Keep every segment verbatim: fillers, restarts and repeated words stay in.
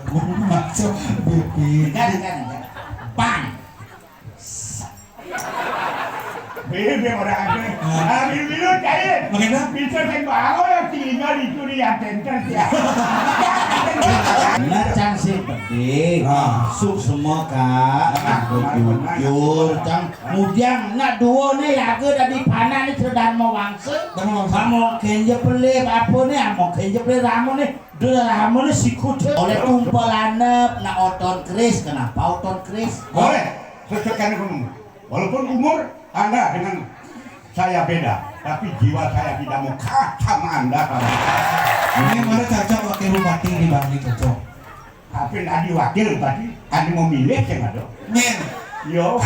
Maksud bibir. Enggak, enggak, enggak. Bang. Bibir orang ada. Ah. Ah, bibir lu cair. Bagaimana? Bisa saya bawa yang tinggal di Curian Center, ya. Nah, cang sing penting. Ah. Suksma, Kak. Ah, aku benar, benar. Jujur, cang. Mudian nak dua ni lagu dari panak ni sudah mau wangsa. Dah mau wangsa. Mau kenje pelih apa ni? Mau kenje pelih rama ni. Dua rama ni sikut je. Oleh kumpul anak nak oton keris. Kenapa oton keris? Boleh. Sesuaikan kamu. Walaupun umur Anda dengan saya beda, tapi jiwa saya tidak mau kalah sama Anda, Pak. Ini mana cocok wakil bupati di Bali, cocok. Tapi tadi wakil tadi, ada mau milih yang ada. Nyen. Yo.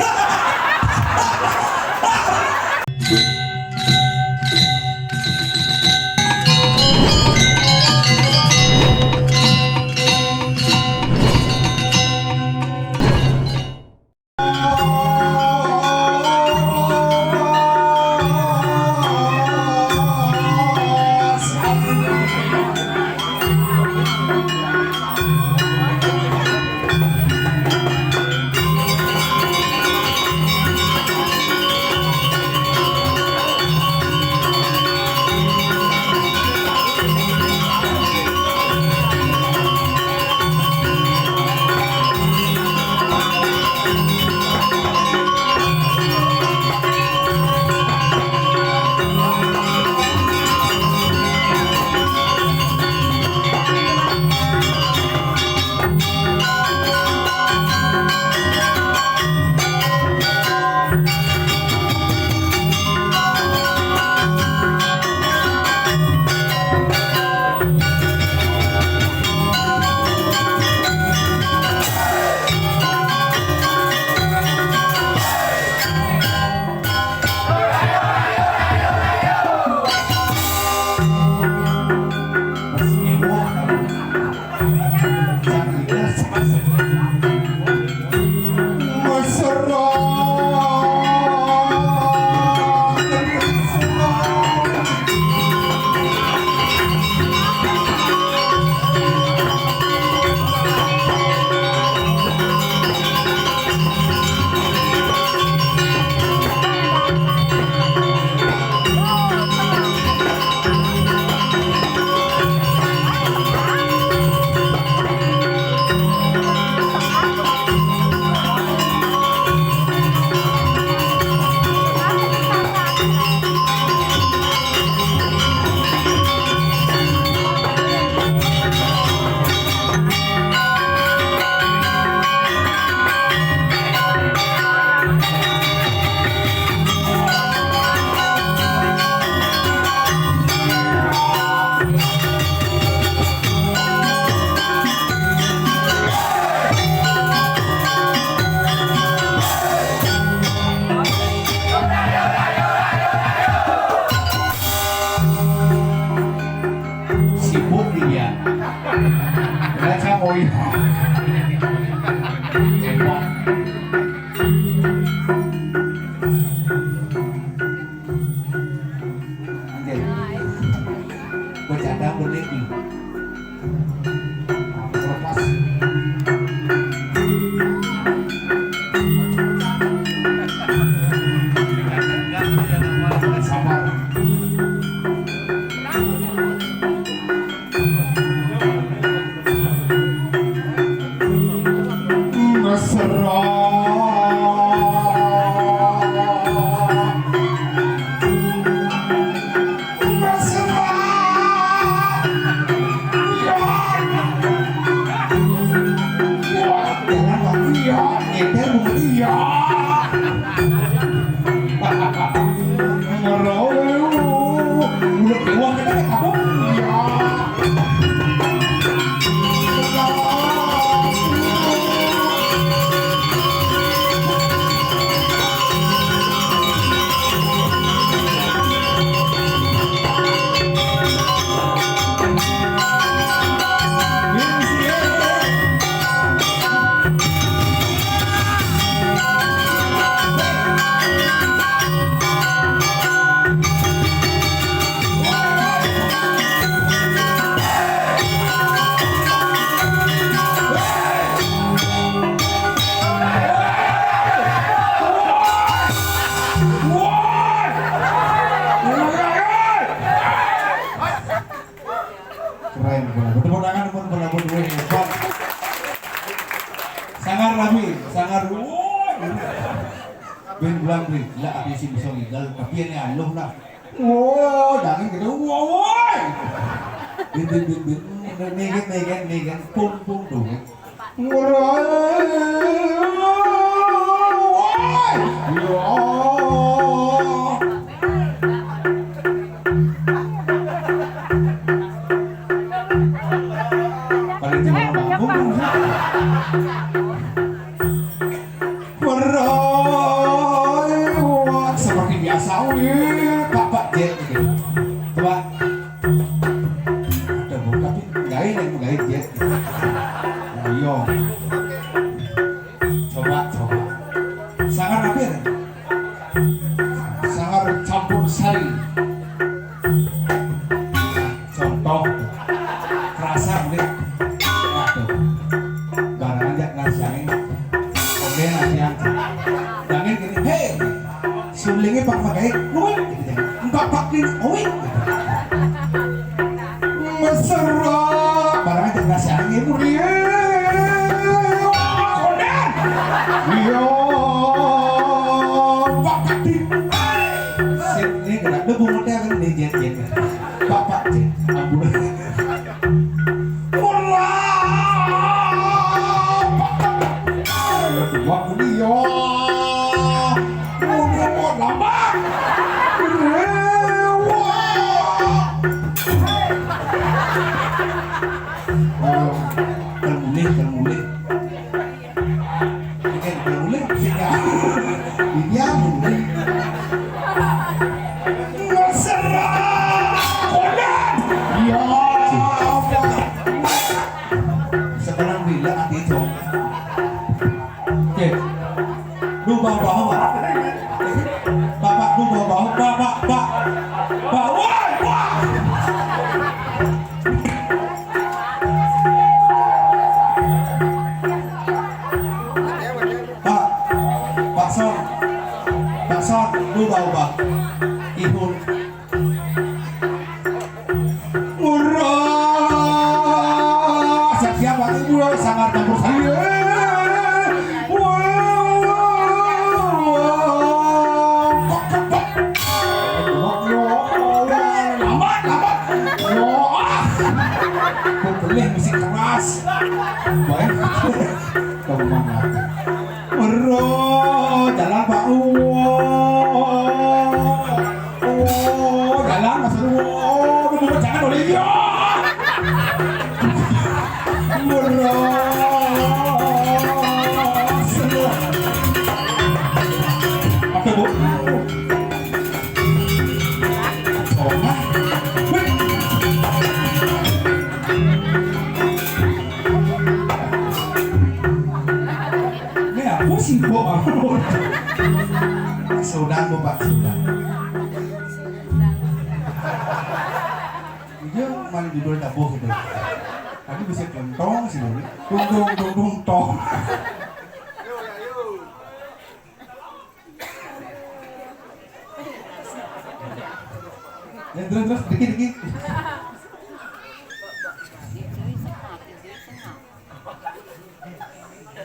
Sibuk dia. Baca poin. Cebok. Oke. Bercanda boleh nih. Nah, terlepas. Sabar. Mesra. Mesra. Iya. Iya. Jalan kaki, iya. Nyetir, iya. Sangar rami, sangar, woi. Bin pulang, bin. Lah, ada si bisa ngidal, tapi ini aluh lah. Woi, jangan gitu, woi. Bin, bin, bin, bin. Nih, nih, nih, nih, nih, pung, pung, dong. Woi, woi. Ya. Paling cuma kampung. Woi, woi. Seperti biasa, wih, Bapak Jet gitu. Coba. Ada, Bu, tapi nggak ini, nggak ini Jet. Ayo. Coba, coba. Sangar apa ya? Sangar campur sari. Contoh. Kerasa, Bu. Waduh. Barang aja nasihain. Oke, nanti yang. Jangan gini, "Hei, sulingnya Pak Magai, woi." Gitu, jangan. "Empat Pak Lin, woi." Mesra. Barang aja nasihain, Bu. Iya. Kondan. Iya. Pak Kadin. Sip, ini kena. Lu bungut ya kan, nih, Jet, Jet. Pak, Pak, Jet. Ampun. Wah, Pak Kadin. Wah, kuliah. Kuliah, wah, lambang. Wah. Oh, termulih, termulih. Oke, mulai, sehingga dia mulai. Mesra, Kondan. Ya, apa? Sekarang bila hati itu. Oke. Lu bawa-bawa. Bapak, lu bawa-bawa. Pak, Pak, Pak. Pak, woi, Pak. Pak, Pak Son, Pak Son, lu bawa, Pak. Ihun. Murah, siap-siap, Pak. Murah, sangat campur sari. Wah, wah, wah, wah. Lambat, lambat. Wah. Gue beli musik keras. Baik. Teman aku. Bro, jalan, Pak. Wah. Wah, jalan, Mas. Wah, gue mau jangan oleh dia. Bro. Apa, Bu? Ini apa sih, Pak? Sudah, Bu, Pak, sudah. Iya, mana judul tabuh gitu. Tadi bisa kentong sih, Bu. Tung, tung, tung, tung, tong. Ya, terus, terus, dikit, dikit.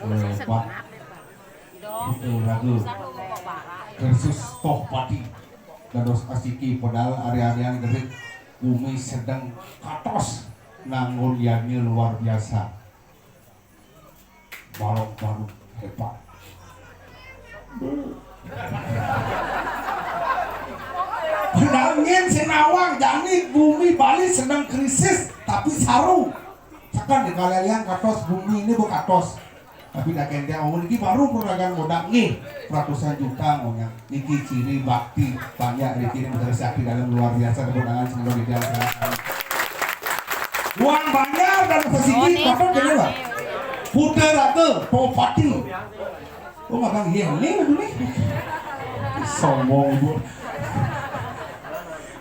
Eh, Pak. Itu lagu Kersus Toh Padi. Dados asiki pedal ari-arian gerit bumi sedeng katos nangun yani luar biasa. Barok-barok hebat. Nangin sinawang jani bumi Bali sedang krisis, tapi saru. Sekan di kalelian katos bumi ini bu katos. Tapi dah kente ngomong niki baru peragaan modal nih ratusan juta ngomongnya. Niki ciri bakti banyak niki ini menjadi sakti dalam luar biasa kemenangan semua di dalam. Uang banyak dan sedikit dapat gini lah. Putra rata, Bupati. Oh, abang iya ini dulu nih. Sombong ibu.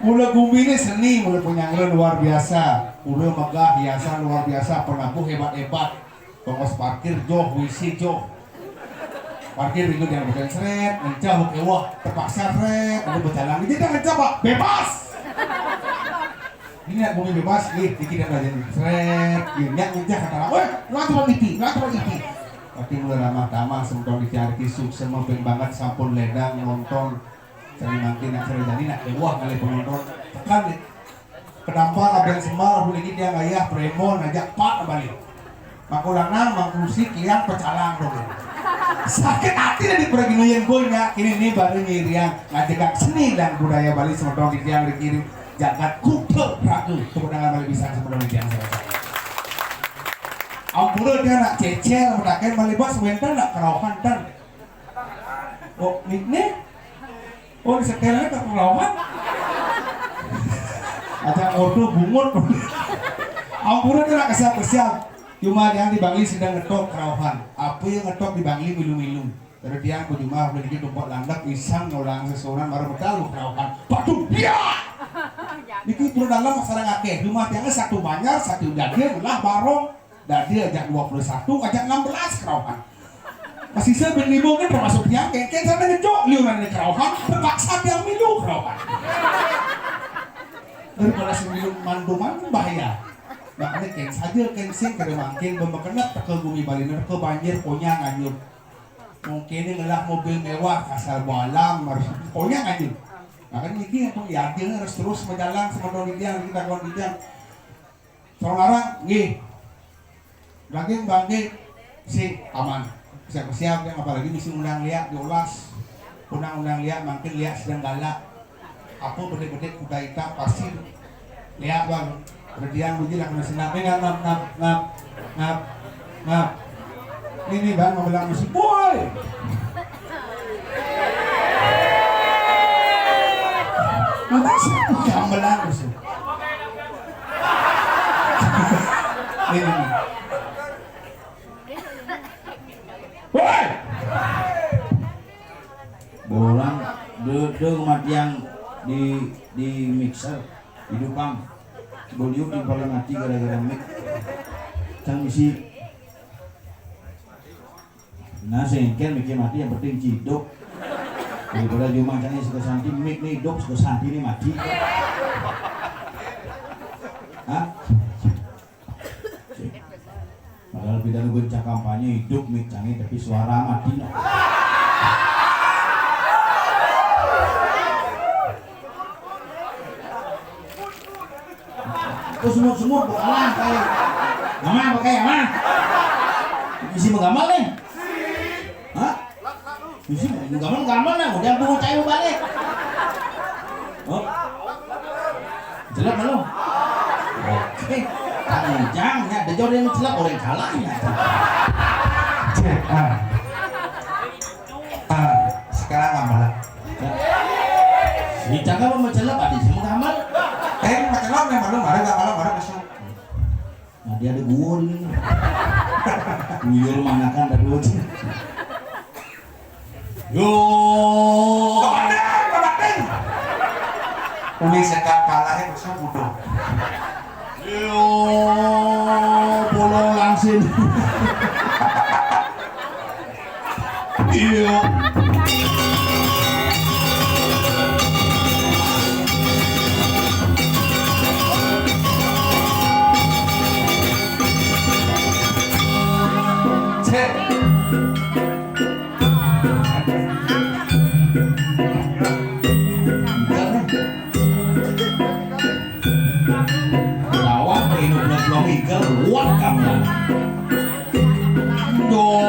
Mula bumi ini seni, mula penyangga luar biasa, mula megah hiasan luar biasa, penabuh hebat-hebat, tongos parkir joh, wisi joh. Parkir minggu yang bukan seret, mencah oke wah, terpaksa seret, lalu berjalan. Jadi dia mencah, Pak, bebas. Ini lihat bumi bebas, nih, dikit yang rajin. Seret, nih, lihat mencah kata, weh, lu aturan ipi, lu aturan ipi. Tapi mula ramah tamah semeton di tiang riki, suksma banget sampun ledang nonton. Sami mangkin nak sare jani nak ewah ngalih penonton. Tekan nih. Kedampar abang Semar puniki tiang ayah premon ajak pat balik. Mangku lanang, mangku si kian pecalang dong. Sakit hati nih di pergi nuyen boy nyak. Ini nih baru nyiriang ngajak seni dan budaya Bali semeton di tiang riki. Jagat Kuta Pragu. Tepuk tangan malih pisan semeton tiang sareng-sareng. Ampura tiang nak cecel mataken malih bas wenten nak kerauhan tan. Oh, nih, nih. Oh, disetelnya tak kerauhan. Ada ordo bungut. Ampura tiang nak kesiap-kesiap. Cuma yang di Bangli sedang ngetok kerauhan. Apa yang ngetok di Bangli milu-milu. Dari tiang bejumah beli dikit tumpuk landep, pisang nyolang sesuunan, baru medal kerauhan. Waduh, ya! Niki pura dalam sareng akeh. Rumah tiangnya satu banjar, satu dadi, lah barong. Dadi ajak dua puluh satu, ajak enam belas kerauhan. Masih saya ben lima kan termasuk tiang, kayak, kayak sampai ngejok liunan ini kerauhan, terpaksa tiang milu kerauhan. Daripada sing milu manduman bahaya. Makanya keng saja, keng sing kada mangkin, bemekenep teka gumi Bali, teka banjir, konyang anyut. Mungkin ini ngelah mobil mewah, kasar balam, harus pokoknya ngajin. Makanya ini yang pun yakin harus terus berjalan sama tahun ini yang kita tahun ini yang seorang orang, nggih. Daging bangkit, sih aman. Siap-siap yang apalagi mesti undang liak, diolas. Undang-undang liak, mangkin liak sedang galak. Apa bedik-bedik kuda hitam pasti lihat bang. Berdiam biji lah kena senap. Ini ngap ngap ngap ngap ngap. Ini bang mau bilang mesti boy. Nanti sih gamelan mesti. Ini. Woi. Bolang de de matiang di di mixer hidupang. Boliu di paling mati gara-gara mik. Cang misi. Nah, sengken mikir mati yang penting ciduk. Daripada cuma cang suka santi mik nih hidup suka santi nih mati. Hah? Padahal pidana gencah kampanye hidup mik canggih tapi suara mati no. Kok semut-semut kok kalah kayak. Nama apa kayak mana? Isi menggambar nih. Hah? Isi menggambar-gambar lah, udah bunga cair balik. Oh. Jelek malu. Oke. Kang Ujang, ya, ada jauh yang jelek, orang kalah ya. Cek, ah. Ah, sekarang apa lah? Ini cakap apa jelek, ada semua gambar. Eh, macam apa memang lu, ada nggak kalau, ada kesel. Nah, dia ada gua di sini. Buyur manakan tadi aja. Yo. Uli sekat kalah ya, bisa bodoh. Yo, bolong langsung. Iya. Cek. Lawan rindu ngeblong ikel, ruwet kamu. Duh.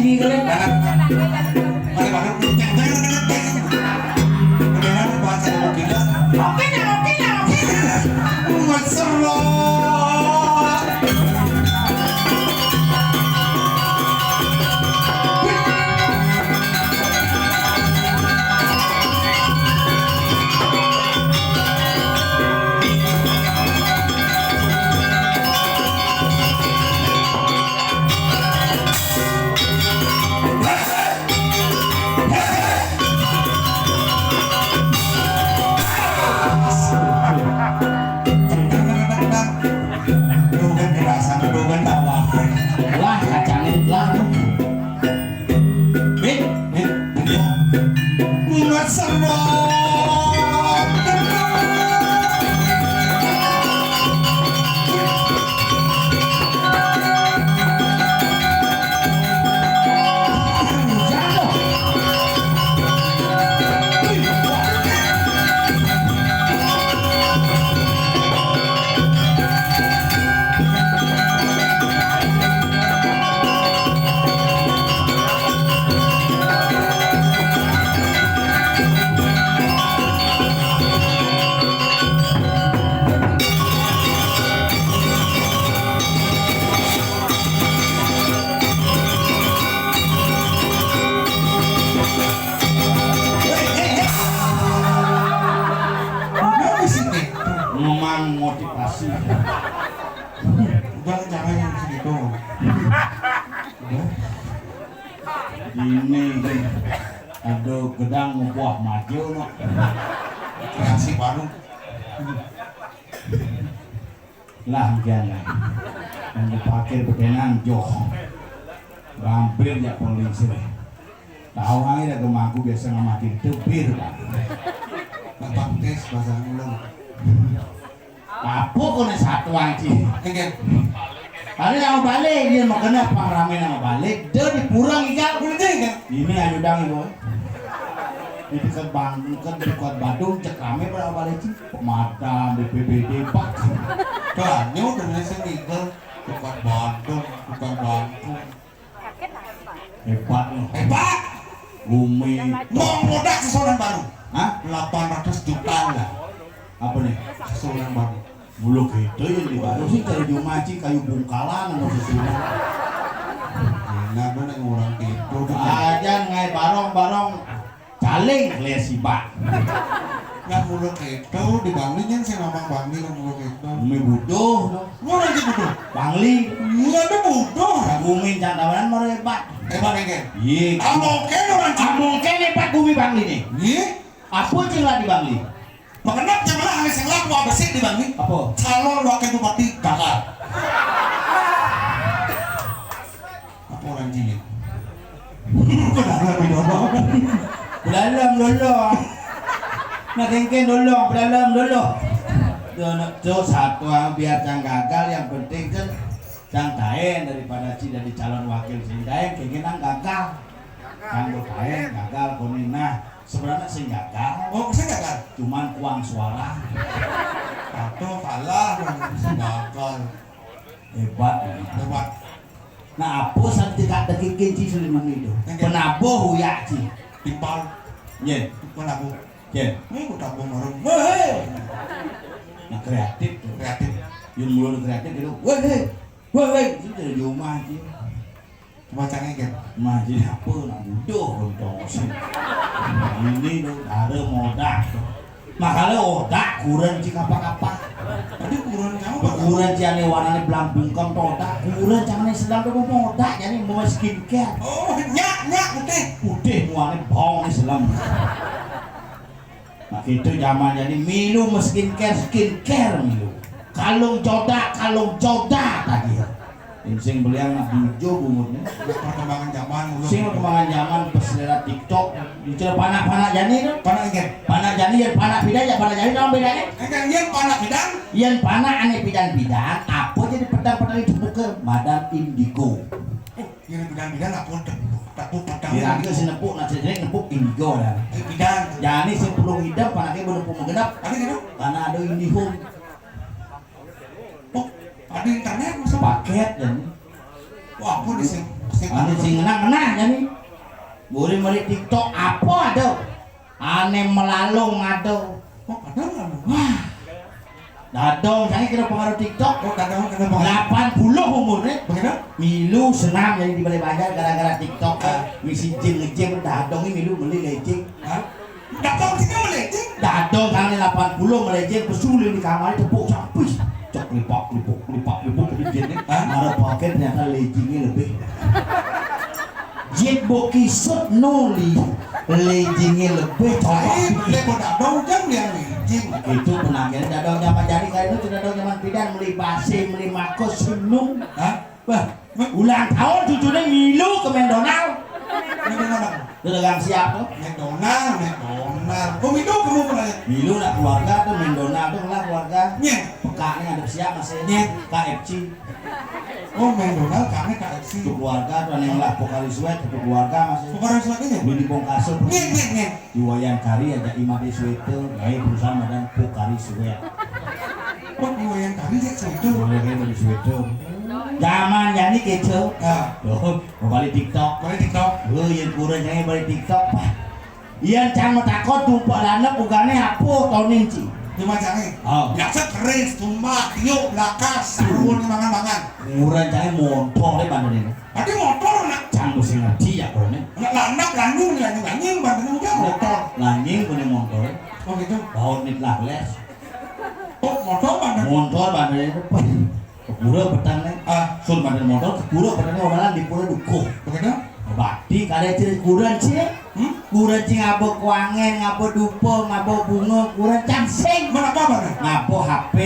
Oke, oke, oke. Lah, kacangnya lah. Nih, nih, nih. Nggak seru. Memang motivasi. Udah, jangan yang segitu. Udah. Ini, ini. Aduh, gedang buah maju, no. Kreasi baru. Lah, kian lah. Yang dipakai bekenan, joh. Rampir ya polisi deh. Tahu aja dah, kemangku biasa nggak makin tebir, Pak. Nggak baptis, bahasa ulang. Apa kau nih satu anjing? Enggak. Tadi nama balik, dia mau kena pang rame nama balik. Dia di purang ikan. Boleh deh, kan? Ini ayo dang, boy. Ini ke bang, ke dekat Badung, cek rame pada balik sih. Pemadam, B P B D, Pak. Banyak udah nih sing ngigal. Tukang Badung, tukang bangku. Hebat, no. Hebat. Bumi. Mau produk seseorang baru. Hah? Delapan ratus juta lah. Apa nih? Seseorang baru. Bulu gitu yang di baru sih, cari jumah sih, kayu bungkalan, mau sesuatu. Nah, bener orang itu. Ajan ngai barong-barong. Caling, lihat si Bak. Nah, mulut itu di Bangli, yang saya ngomong Bangli, lah, mulut itu. Bumi buduh, no. Mulut itu buduh. Bangli. Iya, itu buduh. Bumi cantawanan mau hebat. Hebat, enggak? Iya. Ah, mungkin orang Ah, mungkin hebat bumi Bangli nih. Iya. Apa sih lah di Bangli? Mengenap jamaah ane sing laku abesik di Bangli. Apa? Calon wakil bupati gagal. Apa orang cilik? Belalem dulu. Nah, kengken dulu, belalem dulu. Tuh, tuh, satu, ah, biar cang gagal, yang penting kan cang taen daripada si dari calon wakil si taen, kengken nang gagal. Cang taen gagal, kuning. Nah, sebenarnya sing gagal. Oh, sing gagal? Cuman kuang suara. Atau kalah, sing gagal. Hebat, ya. Hebat. Nah, apa saja tidak dekikin ci selindungi itu. Oke. Penabuh uyak ci. Timpal. Yen. Penabuh. Yen. Ini aku tabuh marung. Weh. Nah, kreatif tuh. Kreatif. Yang mulai kreatif gitu. Weh, weh. Weh, weh. Itu dari rumah ci. Cuma canggih kan? Mah, jadi apa nak buduh dong, tong sih. Ini dong, ada modak tuh. Makanya otak kurang cik apa-apa. Tadi kurang kamu apa? Kurang cik ane warnanya belang bungkem todak. Kurang cik ane selam tuh mau otak, jadi mau skincare. Oh, nyak, nyak, putih. Putih muane bawang nih selam. Nah, itu zaman jadi milu mau skincare, skincare milu. Kalung codak, kalung codak lagi. Insing beliang nak bujo bungutnya. Perkembangan zaman, ulun. Sing perkembangan zaman, peselera TikTok. Bicara panak-panak jani tuh. Panak ikan. Panak jani, yang panak pidan, yang panak jani, apa bedanya? Kan yang panak pidan. Yang panak ane pidan-pidan, apa jadi pedang-pedang itu buka? Madan indigo. Oh, yang pidan-pidan apa tuh? Tapi pedang. Kira ke si nepuk, nak cerita nepuk indigo dah. Eh, pidan. Jani sepuluh hitam, panaknya berempuk menggenap. Ada gitu? Karena ada indigo. Oh, ada internet masa? Paket dan Wah, aku di sini. Anu sing ngenah-ngenah jani. Buri meli TikTok apa ada? Ané melalung ada. Oh, ada melalung. Wah. Dadong, saya kena pengaruh TikTok. Oh, dadong kena pengaruh. Delapan puluh umurnya. Bagaimana? Milu senam jadi di Balai Banjar gara-gara TikTok. Ah. Misi gym nge-gym, dadong ini milu meli lejing. Hah? Dadong sini meli lejing? Dadong, tangan delapan puluh meli lejing, pesuling di kamar, tepuk capis. Cok lipak, lipuk, lipak, lipuk, lejing. Hah? Marah pakai ternyata lejingnya lebih. Jit bukisut nuli, lejingnya lebih, coba. Ai, beli kok dadong jang dia lejing. Itu penampilan dadong zaman jani, kayak itu dadong zaman pidan, meli basi, meli makus, senung. Hah? Wah, ulang tahun cucunya milu ke McDonald. McDonald. Itu dagang siap tuh. McDonald, McDonald. Kok milu kamu pernah? Milu nak keluarga tuh McDonald tuh lah keluarga. Nyeh. Pekaknya ada siap masih. Nyeh. K F C. Oh, McDonald kami K F C. Tuh keluarga tuh yang lah Pokari Sweat, tuh keluarga masih. Pokari Sweat ini? Beli di Bongkasur. Nyeh, nyeh, nyeh. Di Wayan Kari ada Imade Sweater, lain perusahaan ada Pokari Sweat. Oh, di Wayan Kari ya sweater. Boleh kan beli sweater. Zaman jani kecil. Ah. Tuh, mau balik TikTok. Balik TikTok. Lu yang kurang saya balik TikTok, Pak. Yang can metakon tumpah lanep ugane apa tonin ci? Di macane. Oh. Biasa keris, tumbak, tiup, lakas, sarung, mangan-mangan. Kurang saya montong deh bandel ini. Tadi motor nak. Cang mesti ngerti ya, Bro, nih. Nak landak, lanjing, lanjing, lanjing, bandel udah motor. Lanjing punya motor. Oh, gitu. Baut nit lah, les. Oh, motor bandel. Motor bandel itu, Pak. Kepura petang nih. Ah. Sun bandel motor, kepura petang nih, obalan di pura dukuh. Begitu? Bakti kada ciri kuran sih. Hmm? Kuran sih ngaba kuangen, ngaba dupa, ngaba bunga, kuran cansing. Mana apa, Bang? Ngaba H P,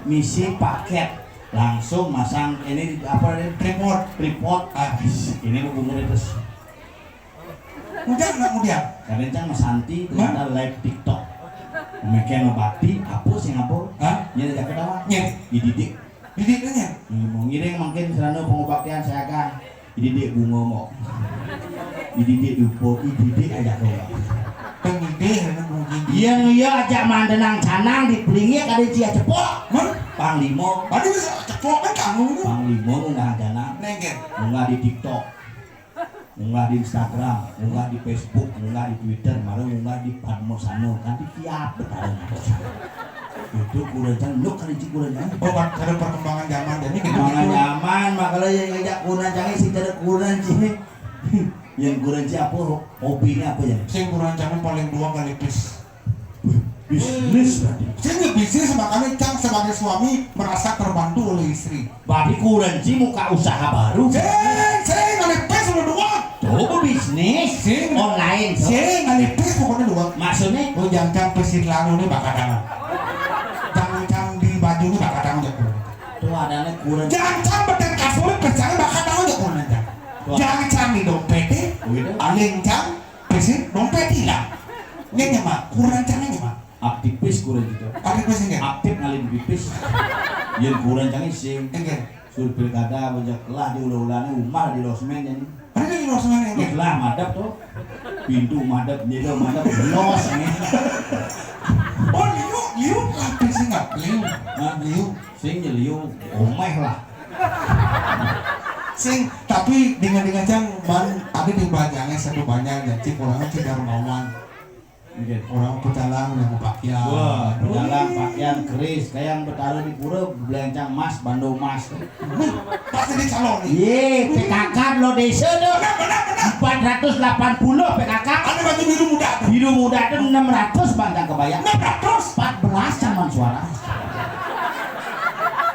misi paket. Langsung masang ini apa tadi? Tripod. Tripod. Ah, ini mau bunga terus. Udah nggak kemudian? Kadang cang masanti, ternyata live TikTok. Meken bakti, apa sih ngapa? Hah? Nyari jaket awak. Nyeh. Dididik. Didiknya? Mau ngiring mungkin sarana pengobatian saya kan. Dididik bunga mau. Dididik dupa, dididik aja kau. Pengidih, anak mungkin. Iya, iya, ajak mandenang canang di pelinggih kada cia cepok. Hah? Panglima. Aduh, bisa cepok kan kamu itu. Panglima munggah canang. Nengke. Munggah di TikTok. Munggah di Instagram, munggah di Facebook, munggah di Twitter, mara munggah di Padma Sana. Kan di kiap betara Padma Sana. Itu kurencang, lu kan iji kurencang. Oh, kan ada perkembangan zaman, jadi gitu. Perkembangan zaman, makanya yang ngajak kurencang sih, ada kurencang. Yang kurencang apa, hobinya apa ya? Sing kurencang paling dua kali pis. Bisnis berarti. Sing ya bisnis, makanya Cang sebagai suami merasa terbantu oleh istri. Berarti kuranci muka usaha baru. Sing, sing, ngalih pis udah dua. Tuh, bisnis. Sing. Online, tuh. Sing, ngalih pis pokoknya dua. Maksudnya? Oh, jangan Cang pisin lalu nih bakal tangan. Jangan Cang di baju nih bakal tangan aja. Tuh, adanya kuranci. Jangan Cang beten kasur, pis Cang bakal tangan aja kuranci. Tuh. Jangan Cang di dompet nih. Oh, gitu? Aling Cang. Pisin dompet hilang. Ini mak, kurancannya mak. Aktivis kuranci. Aktivis ini. Aktif ngalih pipis. Yang kurancannya sing. Enggak. Sur pilkada bajak lah di ula-ulanya umah di losmen ini. Ada di losmen ini. Lah madep tuh. Pintu madep, jendela madep, los ini. Oh, liu, liu, aktivis nggak liu. Hah? Liu. Sing nyeliu, omeh lah. Sing, tapi dengan-dengan Cang, man, ada di banjangnya satu banjang, jadi kurangnya Cing Darmawan. Oke. Orang pecalang yang mau pakaian. Wah, pecalang pakaian keris, kayak yang betara di pura, belencang emas, bando emas. Pasti di calon nih. Ye, P K K lo desa tuh. Benar, benar, benar. Empat ratus delapan puluh P K K. Ada baju biru muda tuh. Biru muda tuh enam ratus bantang kebayang. Enam ratus. Empat belas zaman suara.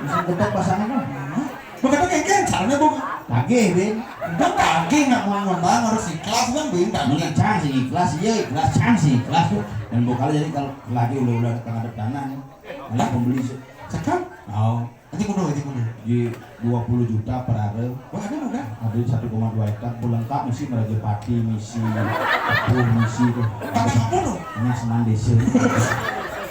Bisa gedek pasangan mah. Bukan pakai kan, caranya bu. Tagih, Bin. Bukan tagih, nggak mau ngembang, harus ikhlas kan, Bin, tagih. Mungkin Cang sih ikhlas, iya ikhlas, Cang sih ikhlas tuh. Dan bokal jadi kalau lagi udah-udah ada pengadep dana nih, ada pembeli sih. Sekarang? Oh. Aja kudu, aja kudu. Di dua puluh juta per hari. Wah, ada udah. Ada satu koma dua hektar, pelengkap misi Merajapati, misi Kepung, misi tuh. Tanah apa tuh? Tanah Seman Desa.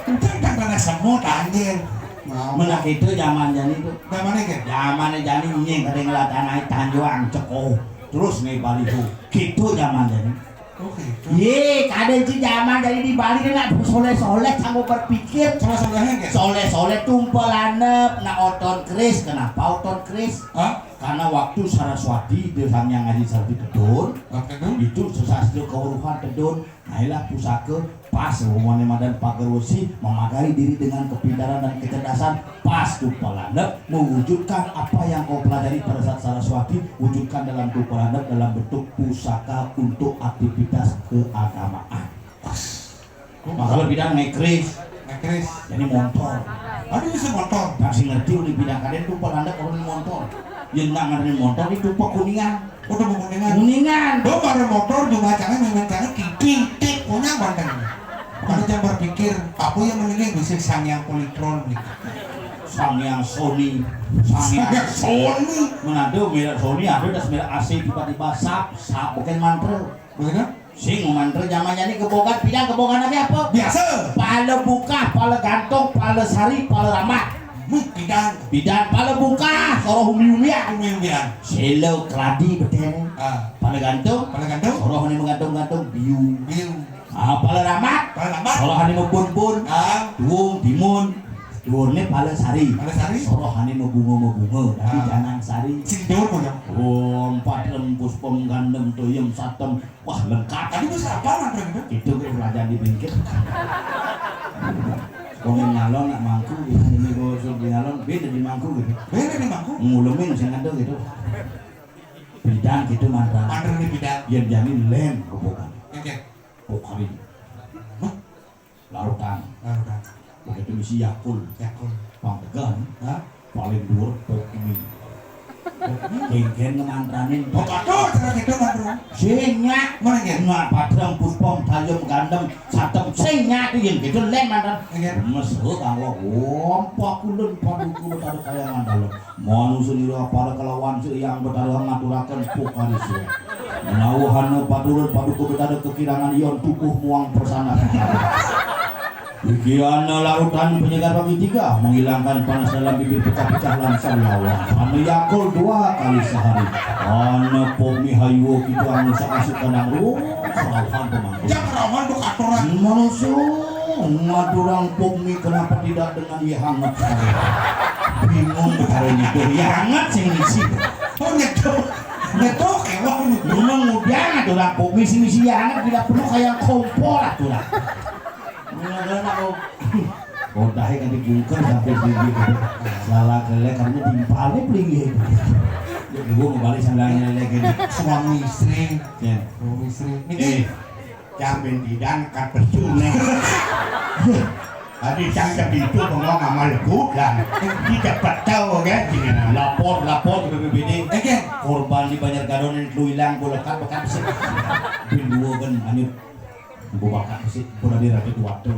Itu kan tanah semut, anjir. Mau. Menak itu zaman jani tuh. Zaman ini? Zaman jani nying kadang ngelatih naik tanjuang ceko. Terus nih baliho. Gitu zaman jani. Oke. Ye, kada itu zaman dari di Bali dia nak soleh-soleh sama berpikir. Soleh-solehnya enggak? Soleh-soleh tumpel anep, nak oton keris. Kenapa oton keris? Hah? Karena waktu Saraswati, dia Sang Hyang Aji Saraswati tedun, itu sastra kaweruhan tedun, nah, ilah pusaka pas, umpamane madan pager wesi, memagari diri dengan kepintaran dan kecerdasan, pas tumpal landep, mewujudkan apa yang kau pelajari pada saat Saraswati, wujudkan dalam tumpal landep dalam bentuk pusaka untuk aktivitas keagamaan. Makanya bidang ngekris. Ngekris. Jadi montor. Aduh, bisa montor. Pasti ngerti udah bidang kaden tuh pelanda kalau montor. Yang nggak ngerti montor itu pekuningan. Udah pekuningan. Kuningan. Lo baru motor juga jangan main-main jangan titik titik punya bandeng. Kalau jangan berpikir apa yang mending bisa sang yang politron nih. Sang yang Sony, sang yang Sony. Mana ada merek Sony, ada das merek A C tiba-tiba sap sap bukan mantra. Begitu? Sing mantra zaman ini kebogan, pidang kebogan lagi apa? Biasa. Pala bukah, pala gantung, pala sari, pala rambat. Hmm, pidang. Pidang pala bukah, soroh umi-umian. Umi-umian. Selo keladi betene. Ah. Pala gantung. Pala gantung. Soroh ni menggantung-gantung biu. Biu. Ah, pala rambat. Pala rambat. Soroh ni mebun-bun. Ah. Duung timun. Duurne pala sari. Pala sari. Soroh ni mebunga-mebunga. Tapi ah. Janang sari. Sing duur punya. Oh, empat lembus pemgandem tuyem satem. Wah, lengkap. Tadi bisa apa mantra gitu? Itu ke kerajaan di bingkit. Komen nyalon nak mangku gitu. Ini gue suruh nyalon beda di mangku gitu. Beda di mangku. Ngulumin sing ada gitu. Bidang gitu mantra. Mantra di bidang. Yang jamin lem kebukan. Oke. Pokari. Hah? Larutan. Larutan. Begitu misi Yakul. Yakul. Pangdegan. Hah? Paling dhuwur Pokmi. Pokmi? Kengken ngemantranin. Oh, betul, cara gitu, Pak Bro. Sing nyak. Mana gitu? Nah, padang puspom tayem gandem satem sing nyak tuh yang gitu len mantan. Iya. Mesra kanggo wong pakulun paduka betara kayangan dalem. Manusa nira para kelawan si Hyang Betara ngaturaken pukariswa. Menawi hana paturut paduka betara kekirangan ion tukuh muang persana. Iki ana larutan penyegar bagi tiga, menghilangkan panas dalam bibir pecah-pecah lan sariawan. Ana Yakul dua kali sehari. Ana Pok Mihayu kita anu sakasukan nang ruh, serauhan pemangku. Jangan rawan tuh aturan. Manusa ngaturang Pok Mi kenapa tidak dengan ya hangat sekali. Bingung betara nyeduh ya hangat sing ngisi. Oh, nyeduh. Nyeduh, ewang. Memang udah ngaturang Pok Mi sing ngisi ya hangat tidak perlu kayak kompor aturan. Mula-mula aku bodahe kan dibungker sampai tinggi gitu. Salah kelek karena timpalnya pelinggih. Ya, gua mau balik sambil lagi gitu. Suami istri. Ya. Suami istri. Niki eh. Cang ben tidak angkat pesu nih. Tadi cang cepitu bengong sama lebudan. Kita petau kan, sini lapor, lapor ke B P B D. Eh, kan? Korban di Banjar Gadon yang lu hilang, gue lekat, bekat sih. Bin dua kan, hanyut. Gue bakat sih, gue dari Raja Tuatu.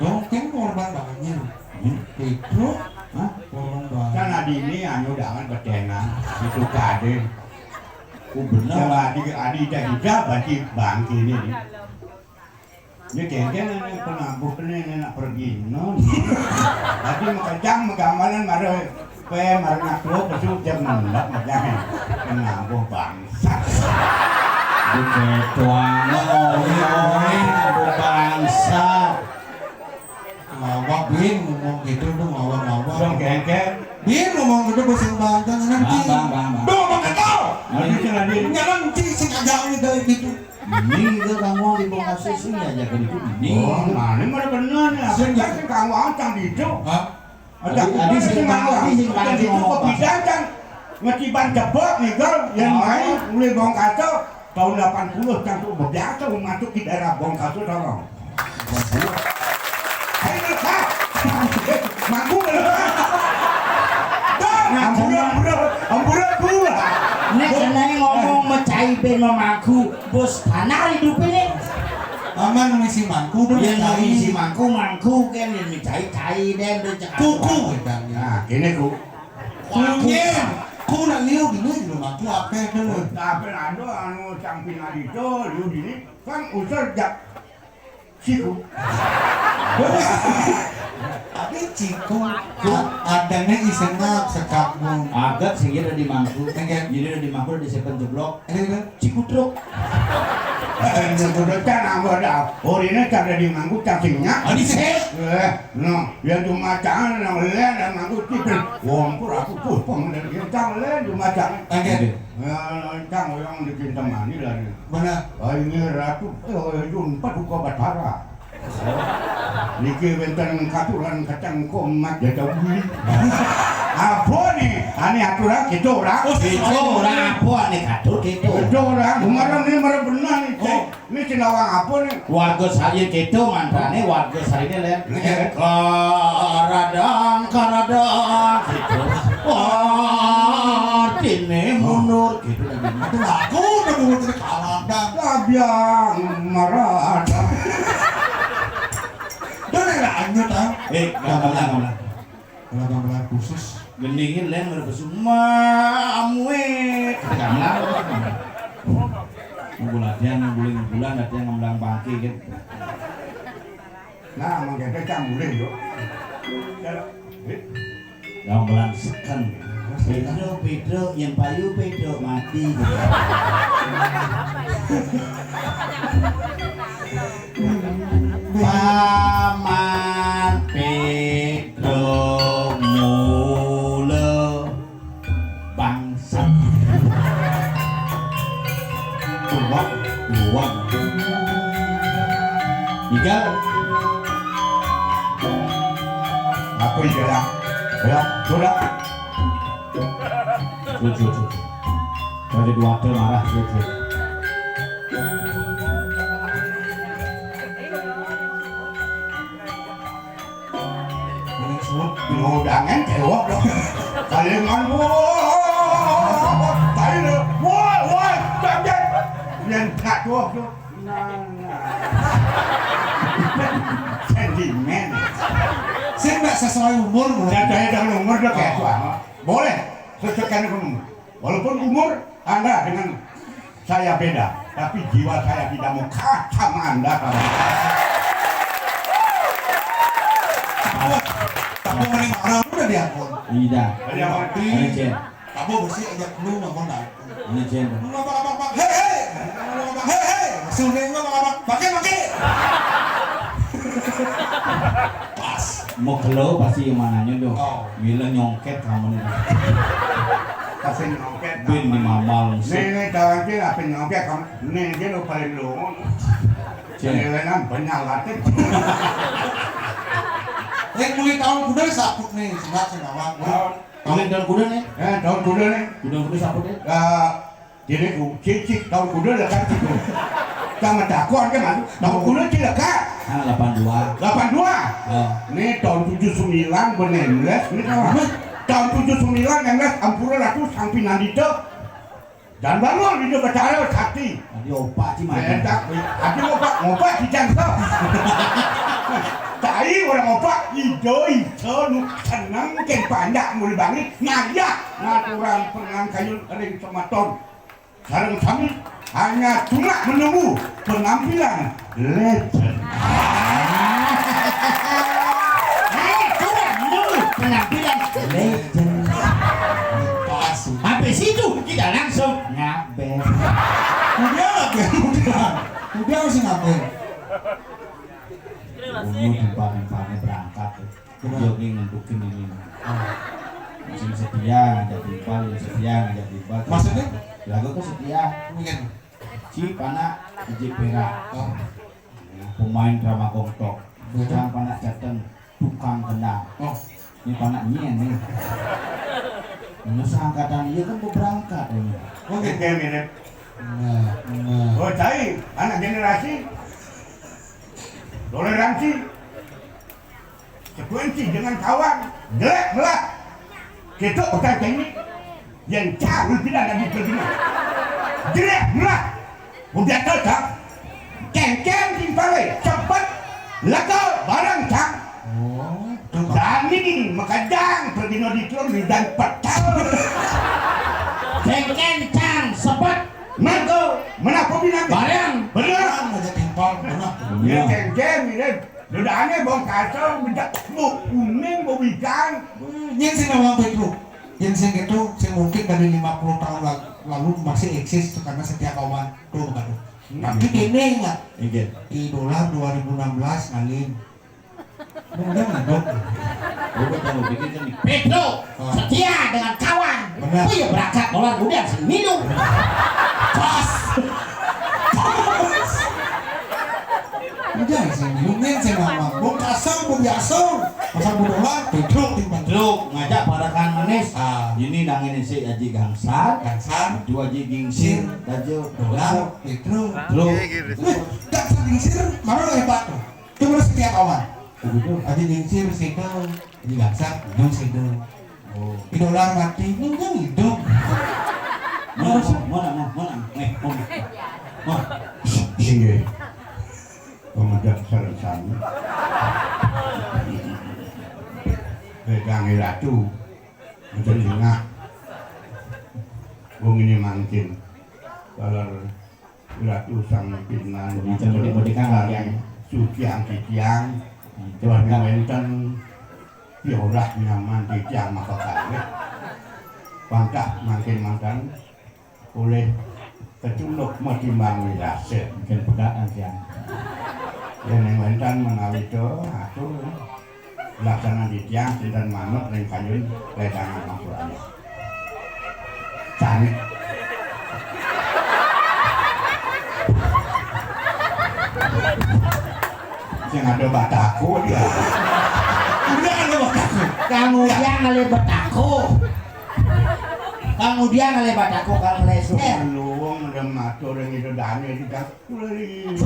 Dongkeng korban bangetnya. Hmm? Itu? Hah? Korban banget. Kan adi ini anu dangan bedengan, itu kadin. Oh, bener. Kalau adi, adi tidak juga, berarti bangki ini. Nih. Ini kengkeng ini penabuh ini, ini nak pergi. No. Tadi makejang, magambaran, mara pe, mara nak tua, pesu, jam enam, makejang. Penabuh bangsa. Di ketuaan, oi, oi, penabuh bangsa. Ngawak, Bin, ngomong gitu tuh, ngawak-ngawak. Dong, kengkeng. Bin, ngomong gitu, bahasa Banten, nanti. Bang, bang, bang, bang. Dong, ngomong gitu. Nanti sih, nanti. Jangan, nanti sih, kagak ini dari gitu. Ini gitu, kamu di Bongkasu sih, ya, jaga itu ini. Oh, mana, mana bener nih? Apa sih, sih, kamu ancang gitu? Hah? Ada adi, adi, sing sing bang, adi, sing bang, sing itu ngomong apa? Kebidan, kan? Ngetiban jebot, nih, Gol. Yang oh. Main, mulai Bongkasu, tahun delapan puluh, kan tuh, biasa, masuk di daerah Bongkasu, tolong. Ayo, Kak. Mangku, belum? Dah, ampura, ampura, ampura, gua. Nek seneng ngomong mecai ben memaku, bos panar hidup ini. Aman misi mangku, tuh, yang misi mangku, mangku, kan, yang mecai, cai, dan, dan cekak. Kuku, kan. Nah, ini ku. Kunyem. Ku nak liu gini, di rumah ku apa, tuh? Tapi ada, anu, camping adi, tuh, liu gini. Kan, usah, jak. Siku. Tapi ciku, adanya isenap sekapmu. Agat sing ada di mangku. Enggak. Jadi ada di mangku ada sepen jeblok. Ada kan? Ciku truk. Nyebut can ambo dah. Orine cara di nganggo cacingnya. Oh, di sini? Eh, no, ya cuma jangan yang lain yang nganggo cipin. Wong pura aku tuh pengen dari cang lain cuma jangan. Oke. Ya, cang yang bikin temani lah. Mana? Oh, ini ratu, eh, jumpa buka batara. Niki wénten katuran kacang komat ya jauh beli. Apa nih? Ane aturan kita orang. Oh, kita orang apa nih katur kita? Kita orang kemarin nih marah benar nih. Oh. Ini sing nawang apa nih? Warga saya kita mantrane warga saya ini lain. Iya. Karadang, karadang gitu. Artine mundur gitu. Itu lagu udah mundur karadang. Labiang marah. Udah lah, lanjut, ah. Eh, gamelan, gamelan. Gamelan, gamelan khusus. Gendingin lain udah pesu. Mamuit. Gamelan. Nunggu latihan, nunggu bulan, latihan ngemlang bangke kan. Nah, emang kita cang boleh, yo. Gamelan seken. Pedro, Pedro, yang payu Pedro mati. Paman Pedro mula bangsat. Kuat, kuat. Tiga. Apa istilah? Ya, sudah. Lucu, lucu. Tadi dua marah, lucu. Mau dangen kewok dong. Kalian woi, woi, jangan. Yang tak tuh. Nah, nah. Sentimen. Saya nggak sesuai umur, Bu. Saya dengan umur udah kayak tua. Boleh. Sesuaikan dengan umur. Walaupun umur Anda dengan saya beda, tapi jiwa saya tidak mau kalah sama Anda, kawan. Apa? Apa mending orang udah diakun? Iya. Jadi apa? Ini, Cen. Apa bersih aja lu nggak mau naik. Ini, Cen. Lu apa, apa, apa? Hei, hei! Lu apa, hei, hei! Sudah lu apa, apa? Pakai, pakai! Pas. Mau kelo pasti yang mananya tuh. Oh. Mila nyongket kamu nih. Pasti nyongket. Bin di mamal. Nih, nih, kawan kita apa nyongket kamu? Nih, dia lo paling lo. Cek. Ini kan banyak latih. Eh, mulai tahun kuda saput nih, semak senawang. Tahun. Mulai tahun kuda nih. Eh, tahun kuda nih. Kuda kuda saput nih. Lah, jadi ku cicik tahun kuda lah kan gitu. Sama takut kan, tahun kuda cilaka. Ah, delapan dua. Delapan dua. Oh. Nih tahun tujuh sembilan benemles nih kawan. Tahun tujuh sembilan nemles ampura ratu sampi nandito. Dan bangun di bacara sakti. Tadi opak sih mati. Entak, tadi opak, opak di jangka. Tadi orang opak, ido, ido, nu seneng, ken panjak, muli bangit, ngajak, ngaturan penang kayu ring sematon. Sareng sami hanya cuma menunggu penampilan legend. Eh, cuma menunggu penampilan legend. Pas. Habis itu kita langsung ngaben. Udah ngaben, udah. Udah masih ngaben. Unu timpal-timpalnya berangkat. Benar. Dia ini ngentukin ini. Ah. Sing setia ngajak timpal, yang setia ngajak timpal. Maksudnya? Lagu tuh setia. Mungkin. Si panak Iji Pera. Oh. Pemain drama gongtok. Betul. Yang panak Jateng, tukang kendang. Oh. Ini panak nyien nih. Ini seangkatan dia kan mau berangkat ini. Oke. Oke, mirip. Nah, nah. Oh, cai, anak generasi. Toleransi. Sekuensi dengan kawan, jelek belah. Kita utai teknik yang jauh tidak lagi terdengar. Jelek belah. Udah tahu tak? Kengkeng timpale, cepet, lega, barang cang. Oh, tuh. Dani, makajang, pergi no di telur, di dan petal. Kengkeng cang, sepet, mergo, menapa binang? Barang. Bener. Barang aja timpal, bener. Ya, kengkeng, ini. Dudaane bong kasel, bejak buk kuning, bau ikan. Nyén sing nawang Pétruk? Yén sing kéto, sing mungkin dari lima puluh tahun la-, lalu masih eksis karena setia kawan. Tuh, aduh. Tapi kéné ingat, inggih. Di dolar dua ribu enam belas ngalih. Mungkin hidup. Bukan kamu bikin seni. Pedro, ah, setia dengan kawan. Benar. Itu ya berangkat dolar udah sing minum. Pas. Pas. Udah sing minum, sing ngomong. Wong kasar, wong biasa. Pasal bu dolar, Pedro timbang. Pedro ngajak para kan manis. Ah. Ini nang ini si Aji Gangsar. Gangsar. Dua Aji Gingsir. Sir. Dajo. Dolar, Pedro. Pedro. Wih, Gangsar Gingsir, mana hebat tuh? Cuma setiap awan. Begitu. Aji Gingsir, Sedo. Aji Gangsar, Gunung Sedo. Oh. Di dolar mati, nunggu hidup. Mana, mana, mana, mana, mana, eh, mana, mana. Inggih. Pemedhak sareng sami. Wedange Ratu, mboten jengah. Wong ini mangkin. Kalau Ratu sang pimpinan, mboten, mboten, mboten, Kang, ya. Suciang titiang, hmm, keluarga wenten, ya ora nyaman titiang maka kalih. Pangkah mangkin mantan, oleh kecunduk matimbang wirase. Mungkin pedakan, ya. Yen yang wenten menawi do, atur, laksanan titiang, sinten manut ring kayun ledangan ampurane. Sami. Sing ada bataku dia. Udah ada bataku. Kamu dia ngalih bataku. Kamu dia ngalih bataku, kalau meleset. Luwung udah matur yang itu dane di kaki. Wih.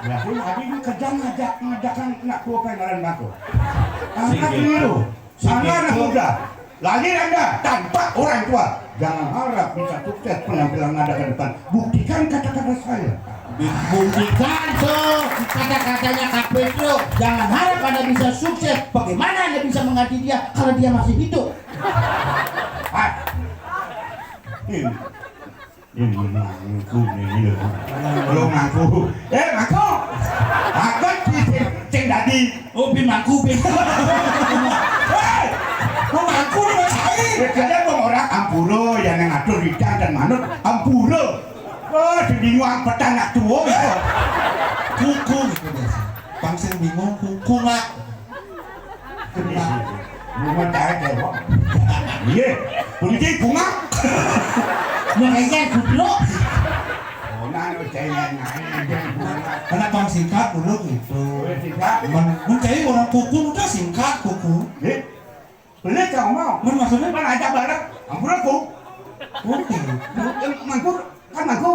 Lah, kuwi tadi ini kerja ngajak, ngajakan anak tua pengenalan batu. Anak keliru. Anak, anak muda. Lahir Anda tanpa orang tua. Jangan harap bisa sukses penampilan Anda ke depan. Buktikan kata-kata saya. Buktikan tuh kata-katanya Kak Pedro. Jangan harap Anda bisa sukses. Bagaimana Anda bisa mengganti dia kalau dia masih hidup? Ah. Ini. Ini mangku nih, lho. Lho, mangku. Eh, mangku. Aku sing, sing dadi. Oh, bin mangku, bin. Hei! Kok mangku nih, Mas Ai? Ya, kalian mau orang ampura, ya, yang ngatur ikan dan manut, ampura. Oh, sing bingung petan nak tuwo, ya. Kuku gitu biasa. Bang sing bingung, kuku, Mak. Bunga taek ya, Pak. Iya, puniki bunga. Mengengkel goblok. Oh, nah, lu cengeng ae, bunga. Kena bang singkat dulu gitu. Oh, singkat. Men, mencari orang kuku udah singkat kuku. Nggih. Belit ya, mau. Men maksudnya? Kan ajak bareng. Ampun aku. Oke. Yang mangkur. Kan aku.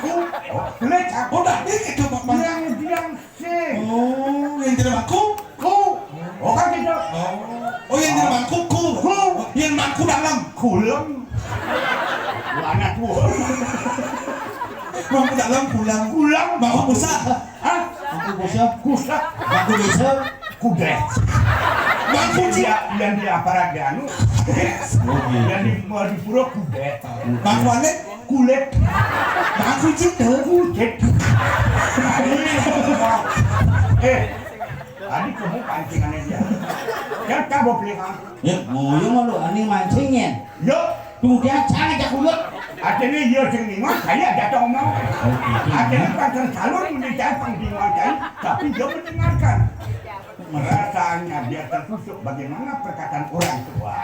Ku. Oh, belit, ah. Oh, tadi itu, Pak, Pak. Bilang, bilang, sih. Oh, yang tidak mangku? Ku. Oh, kan gitu. Oh. Oh, yang tidak mangku, ku. Ku. Oh, yang mangku dalam. Kulem. Anak gua. Mangku dalam, kulang. Kulang. Mangku besar. Hah? Mangku besar. Kusak. Mangku desa. Kudet. Bang Kunci. Yang, yang di aparat di anu. Oke. Yang di, di pura kudet. Bang Kualit. Kulit. Bang Kunci tuh. Kucit. Eh, tadi kamu pancingannya dia. Kan kamu beli, Bang. Ya, ngoyo malu, ani mancingin. Yo. Kemudian jangan jak ulut. Artinya yo sing ningal, saya ada omong. Oh, gitu. Artinya bukan sing salur menjadi pangdingan, tapi yo mendengarkan. Rasanya biar tertusuk bagaimana perkataan orang tua.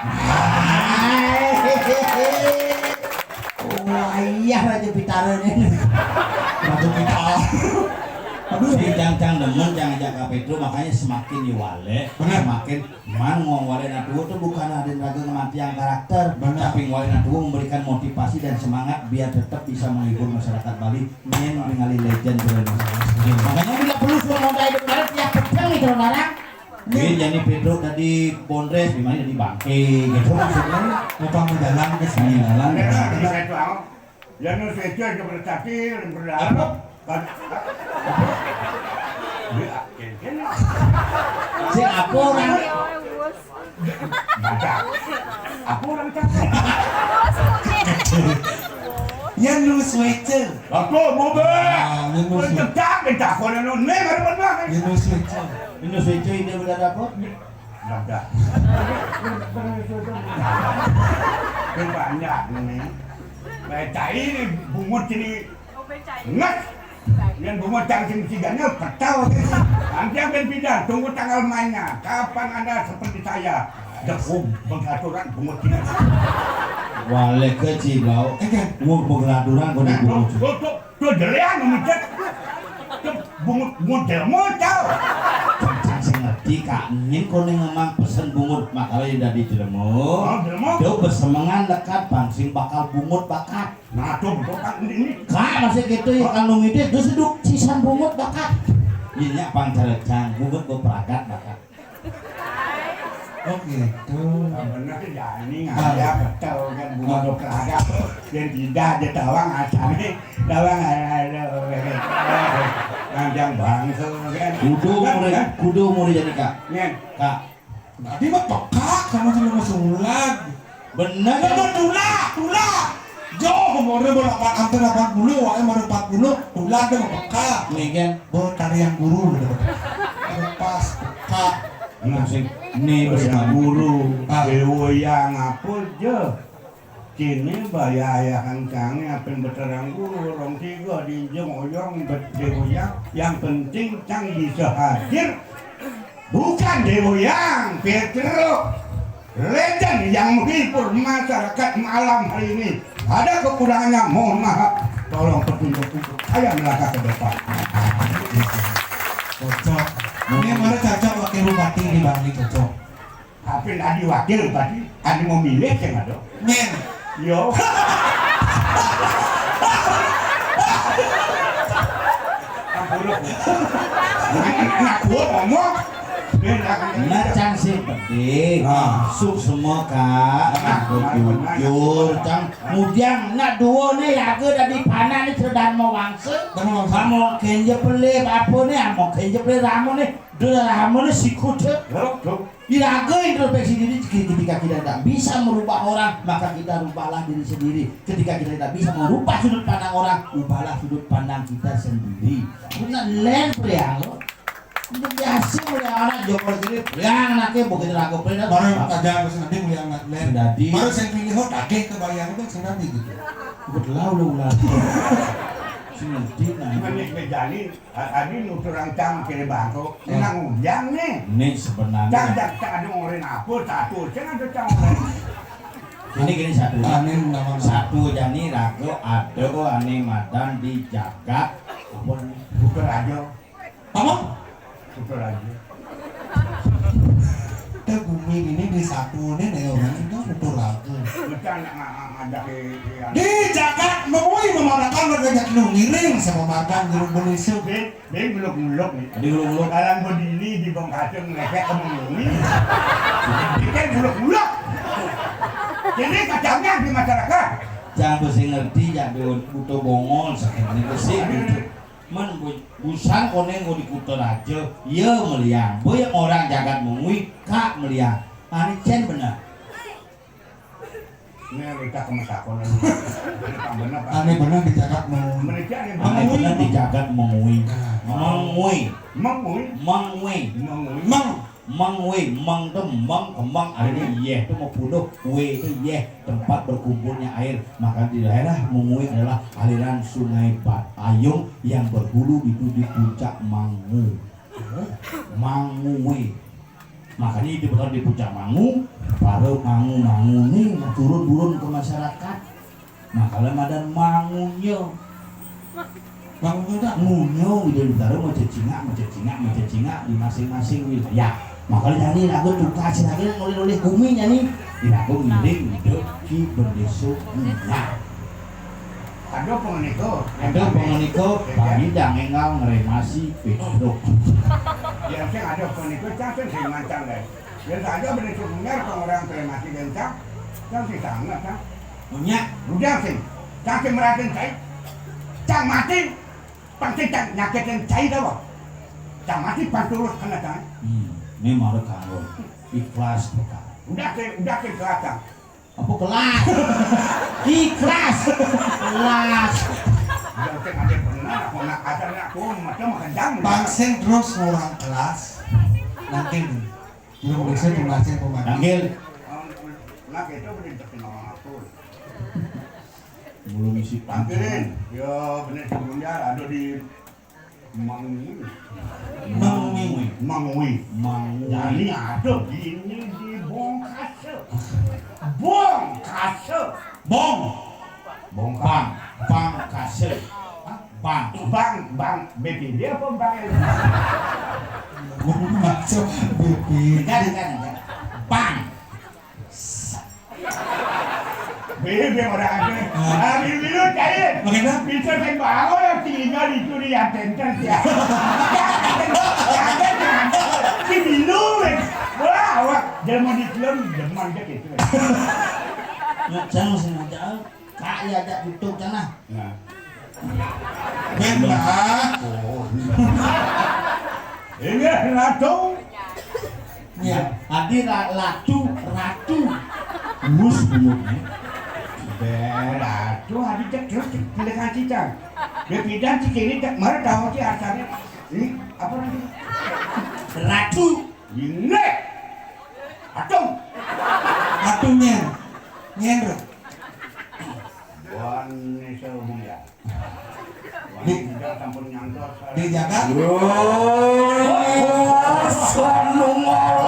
Wah, iya, Raja Pitara nih. Raja Pitara. Aduh, si Cang Cang demen, Cang ajak Kak Pedro, makanya semakin diwale, benar, semakin man ngomong wale. Nah, dulu tuh bukan ada raga kematian karakter, benar, tapi wale nah dulu memberikan motivasi dan semangat biar tetap bisa menghibur masyarakat Bali. Nyen ningali legend, bro. Makanya bila perlu semua mau hidup, karena tiap pedang itu, orang. Ini jadi Pedro tadi bondres, gimana jadi bangke, gitu maksudnya. Numpang di dalam ke sini. Di dalam. Enak, bisa itu, Ang. Ya, nu sejo aja bertati, berdalam. Apa? Kan, apa? Iya, kene. Si apa orang? Baca. Apa orang cakap? Ya, nu switcher. Aku mau be. Ah, ya, nu switcher. Cekak, cekak, kono nu, ne, baru pernah. Ya, nu switcher. Ini switcher ini udah dapet. Udah. Ini banyak ini. Baik, cai ini bungut ini. Nges. Yang bungut cangcing ciganya petel. Nanti akan pindah, tunggu tanggal mainnya. Kapan Anda seperti saya? Dek, oh, pengaturan bungut ini. Wale ke cibau. Eh, kan, gua pengaturan gua Nah, tuh, bungut. Tuh, tuh, tuh, jelean ngomong, Cek. Tuh, bungut, bungut delmo, tau. Cangcing ngerti, Kak. Nyin kono ngomong pesen bungut, makanya udah di delmo. Oh, delmo. Dia besemengan lekat, bang, sing bakal bungut bakat. Nah, tuh, betul kan ini. Kak, masih gitu ya, kalau ngidit, terus duduk sisan bungut bakat. Ini apa yang cara cang, bungut berperagat bakat. Oh, gitu. Nah, bener sih, ya, ini Ah. ngajak betul kan, bungut berperagat. Yang tidak aja tawang, asalnya tawang, aduh, panjang bangsa kan. Kudu Kan, mulai, kan? Kudu mulai jadi, Kak. Nyen. Kak, Tadi mah peka sama si Mama Sulag. Bener. Kan mah tulak, tulak. Jauh umurnya mau delapan, hampir delapan puluh, wae baru empat puluh, tulak dia mah peka. Nih kan. Bawa tarian guru gitu. Pas peka. Nah, sing nih, bos Tarian guru. Ah. Dewa yang apa je? Kini baya ayahan cange apen beterang guru, orang tiga dinjeng oyong bet Dewa yang, yang penting cang bisa hadir. Bukan Dewa yang, Petro. Legend yang menghibur masyarakat malam hari ini. Ada kekurangannya, mohon maaf. Tolong petunjuk untuk saya melangkah ke depan. Cocok. Ini mana cocok wakil bupati di Bali, cocok. Tapi tadi wakil tadi, ada mau milih yang ada. Nyen. Yo. Ampun. Ngaku ngomong. Nah, cang sing penting. Ah. Suksma, Kak. Nah, Aku benar, benar. Jujur, cang. Kemudian, nak dua nih, lagu dari Panak nih, cerdas mau wangsa. Mau wangsa. Mau kenje pelih, apa nih, mau kenje pelih ramo nih. Dua ramo nih, sikut, cek. Betul. Iraga introspeksi diri, ketika kita tidak bisa merubah orang, maka kita rubahlah diri sendiri. Ketika kita tidak bisa merubah sudut pandang orang, ubahlah sudut pandang kita sendiri. Benar, len, Priang, lo. Ini biasa, mulai anak jomblo gini, Priang, anaknya begitu ragu, Priang. Baru aja harus nanti mulai anak len. Jadi Baru saya pilih, oh, daging kebayang itu sendiri gitu. Betul, ulah, ulah. Sing ngerti, nah. Menik mejani, a-, adi nuturang cang kiri bangko. Oh. Nang ujang nih. Ini sebenarnya. Cang, cang, cang, ada ngorin apa? Satu, cang ada cang ngorin. Ini gini satu. Amin, nama. Satu jani raga ada ane madan di jagat. Apa nih? Bukan aja. Apa? Betul aja. Teh bumi ini di satu ini nih orang itu betul aja. Macam nak nga-, nga-, ngajak di, di, Di jagat Mengwi memadakan warga jagat nu ngiring sama makan jeruk belisuk. Dia, dia belum muluk nih. Dia belum muluk. Kalau berdiri di Bangkacung ngecek ke Mengwi. Dia kan belum muluk. Jadi kacangnya di masyarakat. Jangan besi ngerti, jangan butuh bongol, sakit ini besi. Aduh. Men bu-, busang koneng ku di Kutaraja, ieu meliang. Beuh, orang jagat Mengwi, Kak meliang. Anu cen bener. Ini kita kemesakonan. Ini pang bener, Pak. Anu bener di jagat Mengwi. Mengwi. Anu bener di jagat Mengwi. Nah. Mengwi. Mengwi. Mengwi. Mengwi. Meng. Mengwi, meng teu meng, kemeng, artinya yeh teu mah puluh, wi teu yeh, tempat berkumpulnya air. Maka di daerah Mengwi adalah aliran Sungai Ba-, Ayung yang berhulu itu di puncak Mangu. Mangui. Makanya itu betul di puncak Mangu, para mangu-mangu nih turun-turun ke masyarakat. Nah, kalau madan mangunya. Mangunya tak ngunyung gitu, ditaruh mau cecingak, mau cecingak, mau cecingak di masing-masing wilayah. Makanya tadi lagu tukar sih lagi oleh-oleh bumi nih. Di lagu ngiring gitu, ki bendeso minyak. Ada pengeniko. Ada pengeniko, bagi jangan ngeremasi, Pedro. Ya, sing ada pengeniko, cang sing mancan deh. Ya, saja bendeso minyak, orang kremasi dan cang, cang sih sangat, cang. Punya. Udah sih. Cang sih merhatiin cai. Cang mati. Pasti cang nyakitin cai dah, Bang. Cang mati pantulus kena cang. Hmm, ini malah kanggo ikhlas bukan. Udah sih, udah sih ikhlas, cang. Apa kelas? Ikhlas. Kelas. Udah sih ada benar, aku nak kasar nak aku macam macam. Pangsing terus orang kelas. Nanti nih. Belum bisa jelasin pematang. Tanggil. Nah, itu boleh terkenal aku. Belum isi pangkirin. Yo, bener sebentar ada di Mangui. Mangui. Mangui. Mangui. Jadi ada di ini di Bongkase. Bongkase. Bong. Bongkang. Bang Kase. Hah? Bang. Bang, Bang B P D apa Bang? Bongkase B P D. Enggak, enggak, enggak. Bang. Bebe orang ada. Ah. Ambil dulu cair. Bagaimana? Bisa saya bawa yang tinggal di curi yang tenter ya. Ada, ada, ada. Di dulu. Wah, wah. Jangan di film, jangan dia gitu. Nak jangan sengaja. Kak ya ajak tutup sana. Nah. Benar. Oh. Ini ratu. Ya, tadi ra-, latu, ratu. Mus bunyi. Be, ratu, tadi cek terus cek pindah cicang. Dia pindah cik ini cek mana tahu sih asalnya. Ini apa lagi? Ratu. Ini. Atung. Atung nyen. Nyen, Bro. Buan ini saya umum ya. Di, di jagat. Yo, sono ngolong.